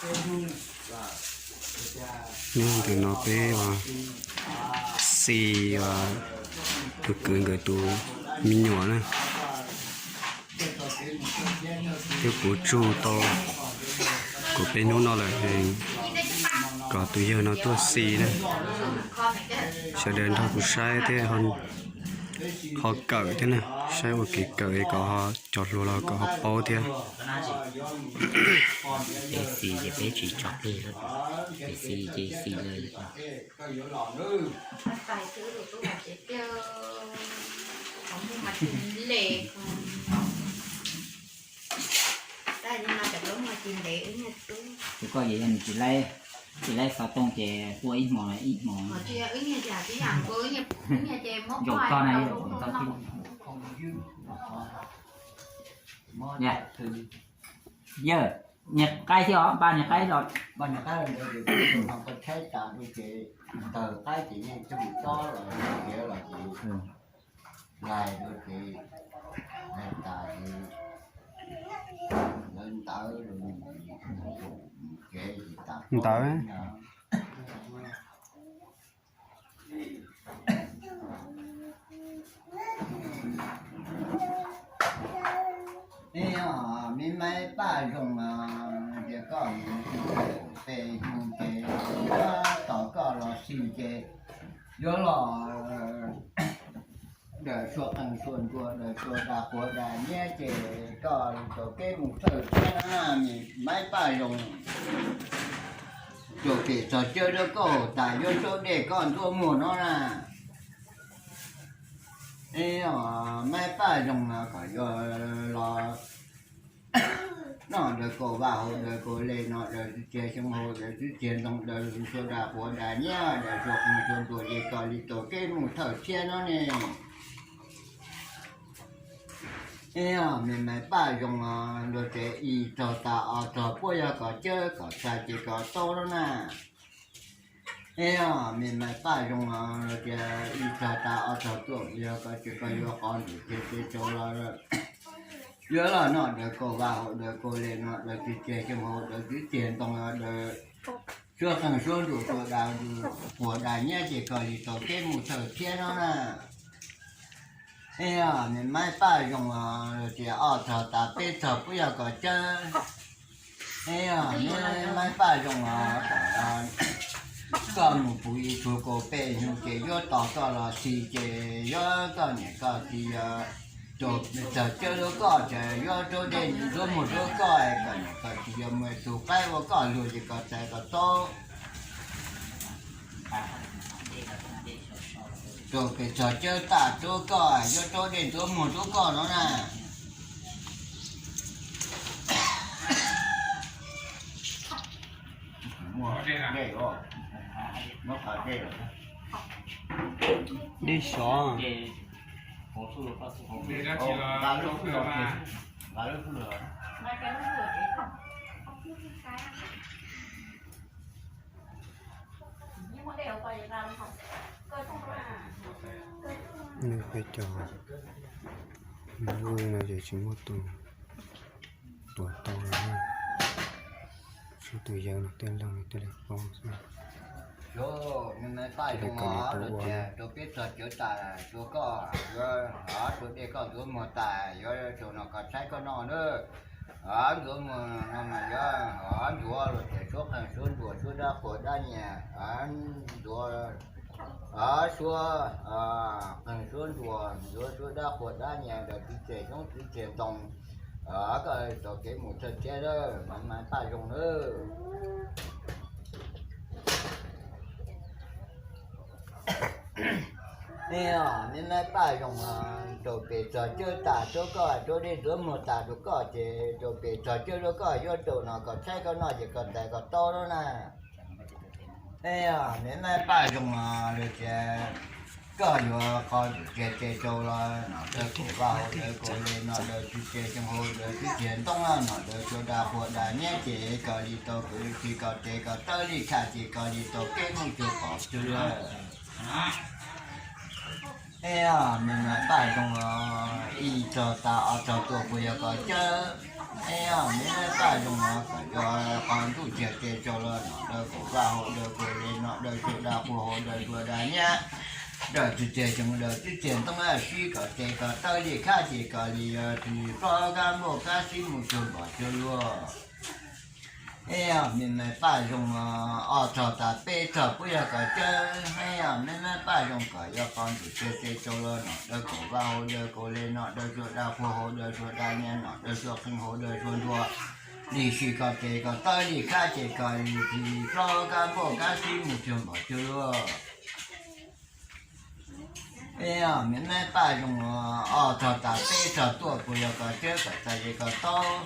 Nyob ntawm no peb ua si tus kwv nkawd tus me nyuam na, twb puv tsug tau kaum peb hnub no lawm, kom tus yawg no tuaj si na. Sawv daws nrog kuv saib thiab ho kawm thiab na, saib ua kev kawm kom ho cov hluas los kom ho paub thiab. Xis ces peb tsis tso plig lawm, xis ces xis lawm. Tus koj ces yog nws tsis laib, tsis laib xov tooj ces ua ib hmo ib hmo. Zaum koj na, zaum koj thiab. Yawg, niag qaib thiab os, npaj niag qaib los. Npaj niag qaib los ntawd ces tshaib tas ces ntawd qaib ces yeej tsis tsob los tiav los ces lais rau ces lais tas ces lawv ntawd los ces tas ntawd. Me maib Paj Zoo, tias koj mus pem hnub ces yuav tos koj los si ces yuav los daws sua qeej sua nruas, daws sua dag quav dag nyiab ces koj tau kev mus thawj thiab na, me maib Paj Zoo. Tsuas pem txog cawv rau koj tas yuav rau dej koj ntuab muag no na. Es maib Paj Zoo no kom yuav los noj daws kaum vaj haus daws kaum le, noj daws tsib txiag xyoo haus daws tsib txiag ntoo, daws sua dag quav dag nyiab, daws sua qeej sua nruas ces koj li tau kev mus thawj thiab no ne. Es me maib Paj Zoo, luag tias ib txog tas ob txog puab yog koj cawv koj txhais ces koj tau no na. Es me maib Paj Zoo, luag tias ib txog tas ob txog tuaj puab yog koj cawv koj yuav qhov ntawd ces ces tau los yuav los noj daws kaum vaj haus daws kaum le, noj daws tsib txiag xyoo haus daws tsib txiag ntoo, daws sua qeej sua nruas sua dag quav dag nyiab ces koj li tau kev mus thawj thiab no na. Es me maib Paj Zoo, luag tias ob txog tas peb txog puab yog koj cawv. Es me maib Paj Zoo, koj mus puv ib tug kaum peb hnub ces yuav tos koj los si ces yuav koj niam koj txiv yog txog cawv rau koj ces yuav rau dej ntuab muag rau koj, koj niam koj txiv yog muaj ib tug qaib ua koj luag ces koj txais koj tau. Rau pem txog cawv tas rau koj yuav rau dej ntuab muag rau koj no na. Dej sov. Peb cov lub no ces tsis muaj tus tuav tau li. Tshuav tus yawg no tej leeg thiaj li paub xwb. Paj Zoo, rau peb txog cawv tas rau koj yuav rau dej koj ntuab muag tas yuav rau no koj tshaib koj noj na. Ntuab muag no mas yuav ntxuav los ces suab qeej suab nruas suab dab quas dab nyias, ntxuav suab qeej suab nruas ntxuav suab dab quas dab nyias daws tsib txiag xyoob tsib txiag ntoo, koj tau kev mus thawj thiab lawm, maib Paj Zoo na. Me maib Paj Zoo, rau pem txog cawv tas rau koj, rau dej ntuab muag tas rau koj ces rau pem txog cawv rau koj yuav rau no koj tshaib koj noj ces koj txais koj tau no na. Me maib Paj Zoo, lawv tias koj yuav qhov ntawd ces ces tau los noj daws kaum vaj haus daws kaum le, noj daws tsib txiag xyoo haus daws tsib txiag ntoo, noj daws sua dag quas dag nyiab ces koj li tau kwv tij koj tes koj tawb li tshaj ces koj li tau kev mus cuag pom cuag lawm. Es yog me me paj zoo os, ib txog tas ob txog tuaj puas yog koj cawb? Es yog me me paj zoo os, kom yog qhov ntuj txiag tes tsaus los nom dawb kaum vaj hauv dawb kaum le, nom dawb tsua daj qhuas hauv dawb tsua daj nyiab, dawb txwv txiag xyoo dawb txwv txiag ntoo, sib kom tes kom taw li khab ces kom li yog tis plob kab npauj kab xib mus cuag npom cuag luag. Es yog me me paj zoo os, ob txog tas peb txog puas yog koj cawb? Es yog me me paj zoo, kom yog qhov ntuj txiag tes tsaus los nom dawb kaum vaj hauv dawb kaum le, nom dawb tsua daj qhuas hauv dawb tsua daj nyiab, nom dawb tsua qhee hauv dawb tsua ntuag, li sib kom tes kom taw li khab ces kom li tis plob kab npauj kab xib mus cuag npom cuag luag. Es yog me me paj zoo os, ob txog tas peb txog tuaj puas yog koj cawb? Kom txais ces kom taub.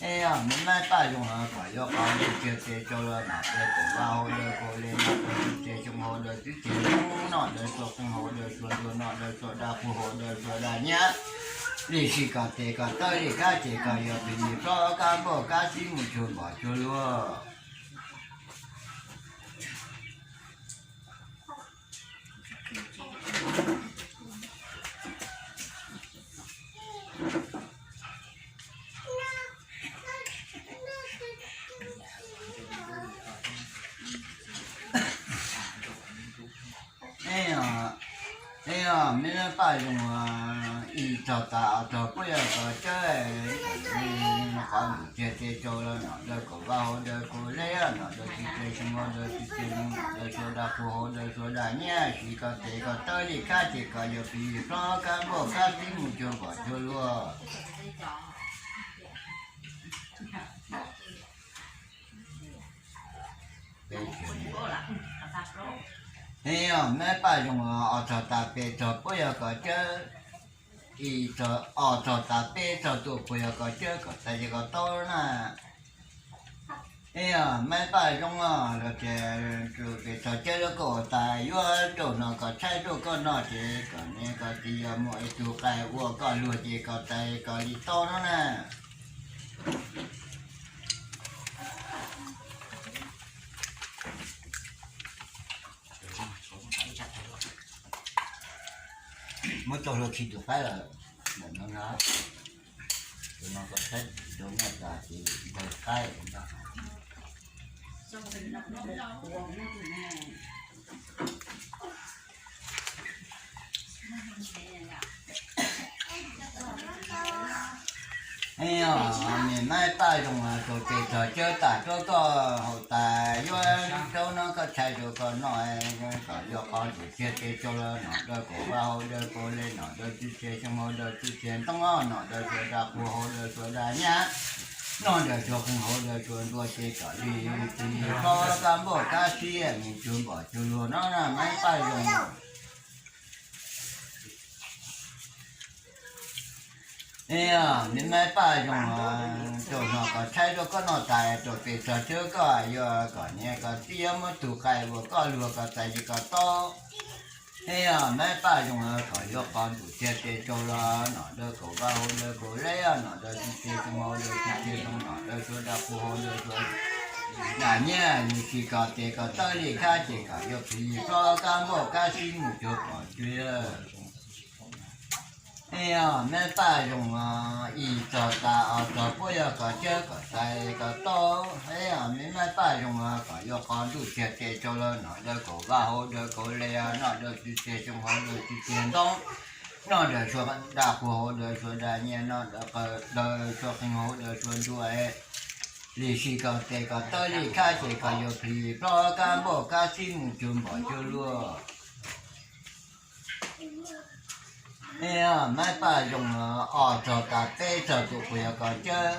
Es yog me me paj zoo os, kom yog qhov ntuj txiag tes tsaus los nom dawb kaum vaj hauv dawb kaum le, nom dawb txwv txiag xyoo hauv dawb txwv txiag ntoo, nom dawb tsua qhee hauv dawb tsua ntuag, nom dawb tsua daj qhuas hauv dawb tsua daj nyiab, li sib kom tes kom taw li khab ces kom yog tis plob kab npauj kab xib mus cuag npom cuag luag. Es yog, es yog me me paj zoo os, ib txog tas ob txog puas yog koj cawb? Qhov ntuj txiag tes tsaus los nom dawb kaum vaj hauv dawb kaum le, nom dawb txwv txiag xyoo hauv dawb txwv txiag ntoo, nom dawb tsua daj qhuas hauv dawb tsua daj nyiab, sib kom tes kom taw li khab ces kom yog tis plob kab npauj kab xib mus cuag npom cuag luag. Es yog me paj zoo os, ob txog tas peb txog puas yog koj cawb? Ib txog, ob txog tas peb txog tuaj puas yog koj cawb? Kom txais ces kom taub na. Es yog me paj zoo os, los ces peb txog cawb lawv koj ua tas yuav rau no koj tshaib rau koj noj ces kom niam koj txiv yog muaj ib tug qais ua koj luag ces kom txais kom li taub no na. Muab tau hlua khi tus qaib lawm, ntawm no na, tus no koj saib rau noj tas ces ntawg qaib. Es yog me me paj zoo os, rau peb txog cawb tas rau koj haus tas yuav rau no koj tshaib rau koj noj, kom yog qhov ntuj txiag tes tsaus los nom dawb kaum vaj hauv dawb kaum le, nom dawb txwv txiag xyoo hauv dawb txwv txiag ntoo, nom dawb tsua daj qhuas hauv dawb tsua daj nyiab, nom dawb tsua qhee hauv dawb tsua ntuag ces kom li tis plob kab npauj kab xib mus cuag npom cuag luag no na, me paj zoo. Es yog me me paj zoo os, rau no koj tshaib rau koj noj tas rau peb txog cawb koj yuav kom niam koj txiv yog muaj tug qais ua koj luag kom txais ces kom taub. Es yog me paj zoo os, kom yog qhov ntuj txiag tes tsaus los nom dawb kaum vaj hauv dawb kaum le, nom dawb txwv txiag xyoo hauv dawb txwv txiag ntoo, nom dawb tsua daj qhuas hauv dawb tsua daj nyiab, li sib kom tes kom taw li khab ces kom yog tis plob kab npauj kab xib mus cuag npom cuag luag. Es yog me paj zoo os, ib txog tas ob txog puas yog koj cawb? Kom txais kom taub. Es yog me me paj zoo os, kom yog qhov ntuj txiag tes tsaus los nom dawb kaum vaj hauv dawb kaum le, nom dawb txwv txiag xyoo hauv dawb txwv txiag ntoo, nom dawb tsua daj qhuas hauv dawb tsua daj nyiab, nom dawb tsua qhee hauv dawb tsua ntuag, li sib kom tes kom taw li khab ces kom yog tis plob kab npauj kab xib mus cuag npom cuag luag. Es yog me paj zoo os, ob txog tas peb txog tuaj puas yog koj cawb?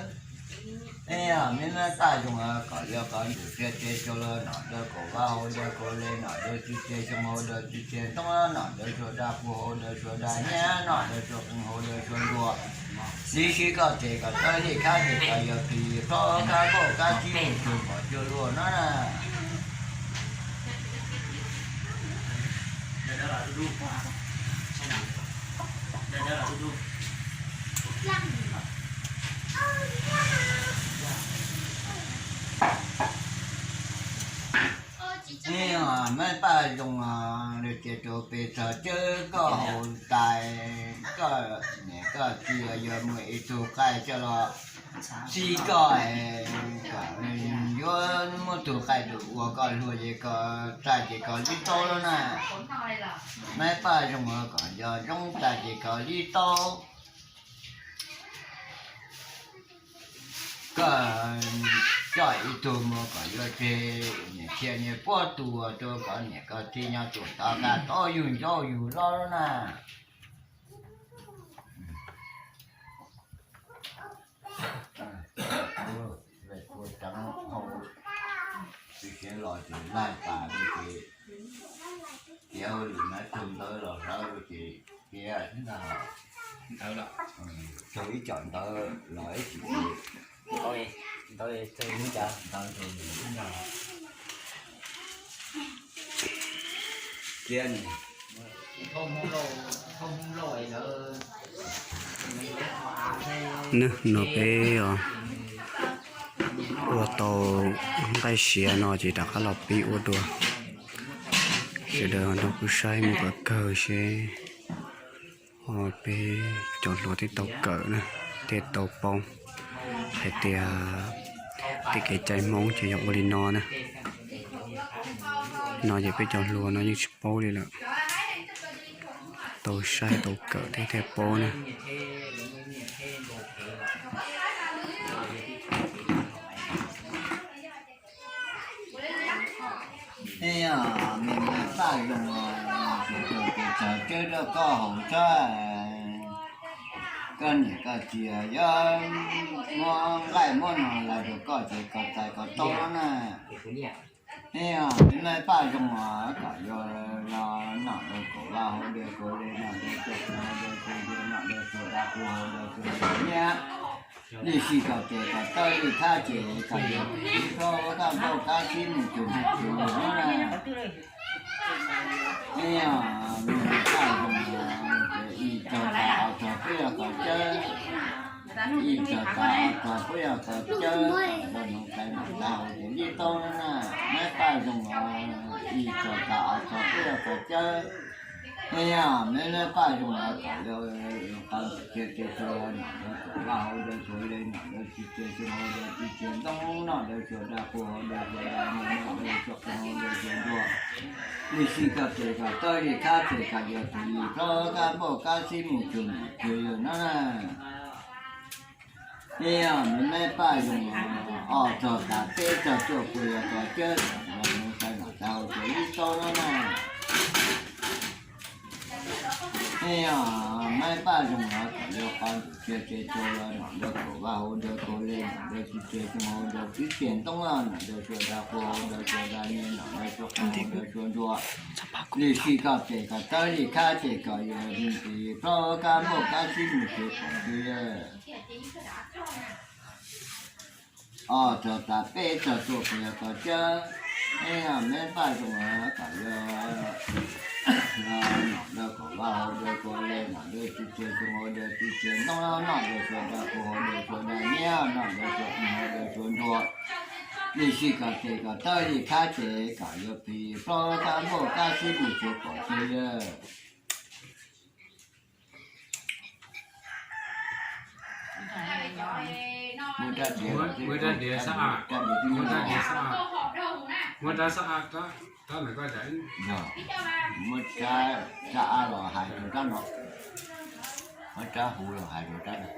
Es yog me me paj zoo os, kom yog qhov ntuj txiag tes tsaus los nom dawb kaum vaj hauv dawb kaum le, nom dawb txwv txiag xyoo hauv dawb txwv txiag ntoo, nom dawb tsua daj qhuas hauv dawb tsua daj nyiab, nom dawb tsua qhee hauv dawb tsua ntuag, li sib kom tes kom taw li khab ces kom yog tis plob kab npauj kab xib mus cuag npom cuag luag no na. Es yog me paj zoo os, Ces rau pes txog cawb koj haus tas, koj niam koj txiv yuav muaj ib tug qaij coj los txib koj, kom yuav muab tug qaij rau ua koj hluas ces koj txais ces koj li tau lawm na. Mab Paj Zoo kom yog zoo txais ces koj li tau. Koj coj ib tug mus kom yuav tseg niam txiv niam puab tua rau koj niam koj txiv nyob tsuas tov qab tau yug ncauj yug loj na. Ua tseev hau, tsis siav los ces laig tas li ces, tiav hauj lwm na, tug ntawd los hlawv ces tiav ntag. Tug ib com ntawd los ib tsis ntawd, ntawd ntag. Tiav Nws no peb ua tau nqaij siav no ces rov qab los pib ua dua. Sawv daws nrog kuv saib mus kom kawg seb ho peb cov hluas thiaj tau kawm na, thiaj tau paub hais tias tej kev cai Hmoob ces yog ua li no na. No ces peb cov hluas no yeej tsis paub li lawm, tau saib tau kawm thiaj thiaj paub na. Ej, me Mab Paj Zoo, txog cawb rau koj haus tso, koj niam koj txiv yuav muab nqaij muab no los rau koj ces koj txais koj tau na. Ej, me Mab Paj Zoo, kom yuav los nom dawb kaum vaj hauv dawb kaum hle, nom dawb cuaj hauv dawb cuaj ntsuag, nom dawb cuaj dab qhuas hauv dawb cuaj ntsuag nyiab. Lij sij koj tes koj tawb lij thab ces koj yuav tiv plaub kab npauj kab xib mus cuag mus cuag na. Ej, me Mab Paj Zoo, ib txog tas ob txog peb yog koj cawb, ib txog tas ob txog peb yog koj cawb, koj yuav nug tais nom tais hauv ces li tau na. Mab Paj Zoo, ib txog tas ob txog peb yog koj cawb. Ej, me Mab Paj Zoo, kom yuav qab ntawm tiag tiag tsuas nom dawb kaum vaj hauv dawb kaum hle, nom dawb tsis tiag tsuas hauv dawb tsis tiag ntoo, nom dawb cuaj dab qhuas hauv dawb cuaj dab nyiab, nom dawb cuaj qhuas hauv dawb cuaj ntsuag. Lij sij koj tes koj tawb lij thab ces koj yuav tiv plaub kab npauj kab xib mus cuag mus cuag na. Ej, me Mab Paj Zoo, ob txog tas peb txog cuaj puas yog koj cawb, koj yuav nug tais nom tais hauv ces li tau no na. Ej, Mab Paj Zoo, kom yuav qab ntawm tiag tiag tsuas nom dawb kaum vaj hauv dawb kaum hle, nom dawb tsis tiag tsuas hauv dawb tsis tiag ntoo, nom dawb cuaj dab qhuas hauv dawb cuaj dab nyiab, nom dawb cuaj qhuas hauv dawb cuaj ntsuag. Lij sij koj tes koj tawb lij thab ces koj yuav tiv plaub kab npauj kab xib mus cuag mus cuag. Ob txog tas peb txog cuaj puas yog koj cawb. Ej, me Mab Paj Zoo, kom yuav nom dawb kaum vaj hauv dawb kaum hle, nom dawb tsis tiag tsuas hauv dawb tsis tiag ntoo, nom dawb cuaj dab qhuas hauv dawb cuaj dab nyiab, nom dawb cuaj qhuas hauv dawb cuaj ntsuag. Lij sij koj tes koj tawb lij thab ces koj yuav tiv plaub kab npauj kab xib mus cuag mus cuag. Muab rab diav, muab rab diav, muab rab diav, muab rab diav, muab rab av los hais rau rab no, muab rab huv los hais rau rab no.